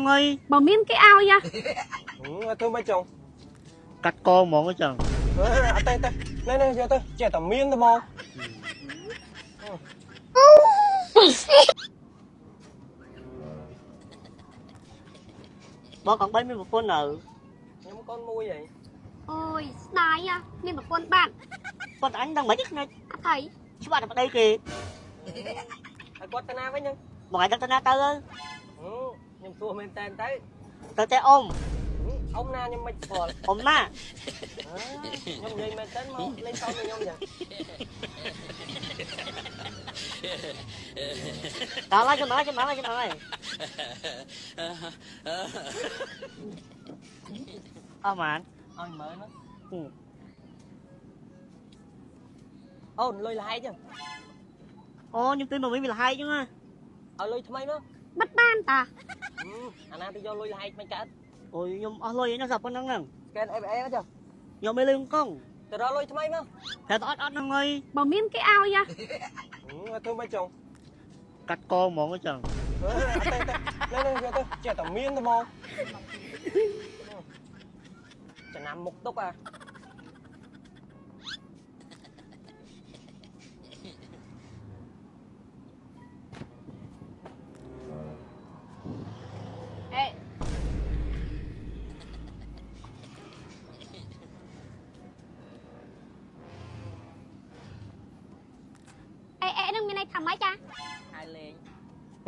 ហើយ បើមានគេឲ្យហ៎ ធ្វើមិនចង់ កាត់កហ្មងចឹង អត់ទេទេនេះនេះយកទៅចេះតែមានទៅមក បងកង់3មានប្រពន្ធនៅ ខ្ញុំកូនមួយហី អូយស្ដាយហ៎មានប្រពន្ធបាត់ ប៉ុន្តែអញដឹងមិនទេខ្នាច់ អត់ថៃ ច្បាស់តែប្តីគេ ហើយគាត់ទៅណាវិញហ្នឹង បងឯងដឹងទៅណាទៅ ខ្ញុំសួរមែនតើទៅ ទៅតែអ៊ំ អ៊ំណាខ្ញុំមិនស្គាល់ អ៊ំណា ខ្ញុំនិយាយមែនតើមកលេងតោនខ្ញុំចឹង ដល់ហើយចាំហើយចាំហើយចាំហើយអស់ម៉ាន អស់10000ហ្នឹងអូនលុយលហែកចឹង អូខ្ញុំទិញមកវិញវាលហែកចឹងណា ឲ្យលុយថ្មីមក បាត់បានតា អាណាទៅយកលុយលហែកមិនកើត អូយខ្ញុំអស់លុយហ្នឹងស្រាប់ប៉ុណ្្នឹងហ្នឹង scan ABA មកចុះ ខ្ញុំមិនលុយកង ទៅរកលុយថ្មីមក តែអត់អត់ហ្នឹងហើយ បើមានគេឲ្យហ៎ ធ្វើមិនចង់ កាត់កហ្មងចឹង អត់ទេទេនេះនេះយកទៅចេះតែមានទៅមកចំណាំមុខទុកអា អេអេអេនឹងមានន័យថាម៉េចចា ហើយលេង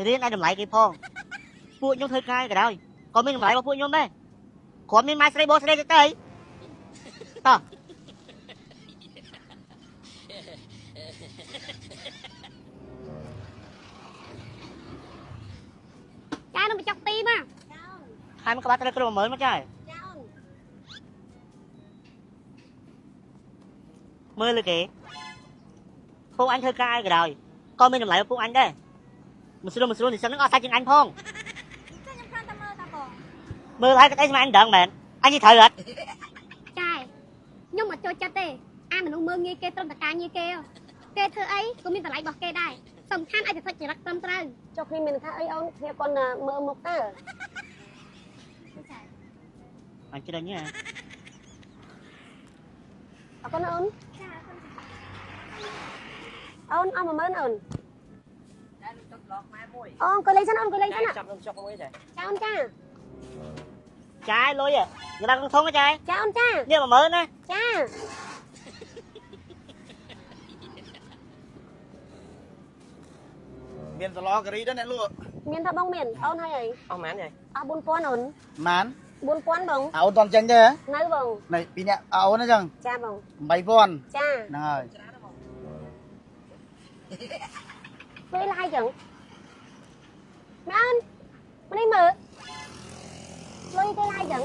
រៀនឲ្យតម្លៃគេផងពួកខ្ញុំធ្វើការក៏ដោយក៏មានតម្លៃរបស់ពួកខ្ញុំដែរគ្រាន់មានម៉ែស្រីបងស្រីទៅទៅតោះ ចានឹងបញ្ចុកទីមក ហើយមកក្បាលត្រូវគ្រប់10000មកចា ចាអូន មើលលើគេពួកអញធ្វើការឲ្យក៏ដោយក៏មានតម្លៃរបស់ពួកអញដែរមិនស្រួលមិនស្រួលនេះសិនហ្នឹងអត់សាច់ជាងអញផង ខ្ញុំខានតែមើលតាបង មើលហើយក៏អីស្មានអញដឹងមែនអញនិយាយត្រូវអត់ ចាខ្ញុំអត់ចូលចិត្តទេអាមនុស្សមើងងាយគេត្រឹមតែការងារគេគេធ្វើអីក៏មានតម្លៃរបស់គេដែរសំខាន់ឲ្យតែសុចរិតត្រឹមត្រូវ ចុះគ្នាមានថាអីអូនគ្នាគាត់មើលមុខតើ អញច្រេញហ៎ អរគុណអូនអូនអស់10000អូន តែចុកឡោះម៉ែមួយ អូអង្គុយលេងសិនអូនអង្គុយលេងសិន ចាប់នំចុកមួយចា ចាអូនចា ចាយលុយខ្ញុំដាក់ក្នុងធុងចាយ ចាអូនចា នេះ10000ណា ចា មានសឡការីដែរអ្នកលក់ មានថាបងមានអូនហើយអី អស់ម៉ានហី អស់4000អូន ម៉ាន 4000បង អូនតន់ចេញទេ នៅបង នេះពីរអ្នកអូនអញ្ចឹង ចាបង 8000 ចា ហ្នឹងហើយ ពេលឡាយចឹងម៉ែអូនមកនេះមើលលុយគេឡាយចឹង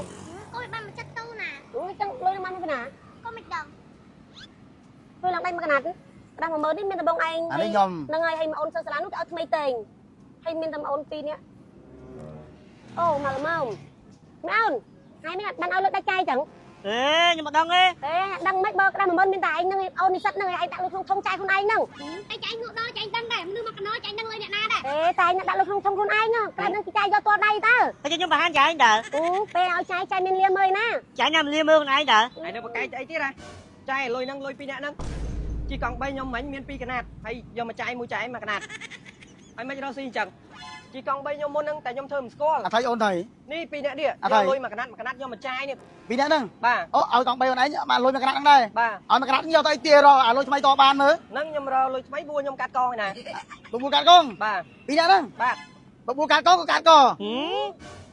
អូយបានមកចិត្តទូណា អូយចឹងលុយនឹងបានមកណា ក៏មិនដឹង លុយឡើងដៃមកកណាត់ក្តាស់10000នេះមានតែបងឯង អានេះខ្ញុំ ហ្នឹងហើយហើយអូនសិស្សសាលានោះគេឲ្យថ្មីតែងហើយមានតែអូនពីរនាក់អូមកល្មមម៉ែអូនហើយមានបានឲ្យលើកដាច់ចាយចឹង អេខ្ញុំមិនដឹងទេ អេដឹងមិនបើក្តាស់10000មានតែឯងហ្នឹងអូននិស្សិតហ្នឹងឯងដាក់លុយក្នុងធុងចាយខ្លួនឯងហ្នឹង តែចាញ់ងក់ដល់ចាញ់ដឹងដែរមនុស្សមកកណោចាញ់ដឹងលុយអ្នកណាដែរ អេតែឯងដាក់លុយក្នុងធុងខ្លួនឯងក្តាស់ហ្នឹងគេចាយយកតដៃតើ តែខ្ញុំបង្ហាញចាយតើ អូពេលឲ្យចាយចាយមានលាមើលណា ចាយណាមលាមើលខ្លួនឯងតើ ហើយនៅបកែកអីទៀតហ៎ចាយលុយហ្នឹងលុយពីរអ្នកហ្នឹងជីកង់3ខ្ញុំមិញមាន2កណាត់ហើយយកមកចាយមួយចាយមួយកណាត់ហើយមិនរកស៊ីអញ្ចឹងជីកង់3ខ្ញុំមុនហ្នឹងតែខ្ញុំធ្វើមិនស្គាល់ អថៃអូនថៃ នេះពីរអ្នកនេះយកលុយមួយកណាត់មួយកណាត់យកមកចាយនេះ ពីរអ្នកហ្នឹង បាទ អូឲ្យកង់3អូនឯងបានលុយមួយកណាត់ហ្នឹងដែរ បាទ ឲ្យមួយកណាត់ហ្នឹងយកទៅអីទៀតរកអាលុយថ្មីតបានមើល ហ្នឹងខ្ញុំរកលុយថ្មីបួខ្ញុំកាត់កងឯណា បបួលកាត់កង បាទ ពីរអ្នកហ្នឹង បាទ បបួលកាត់កងក៏កាត់ក ហឹម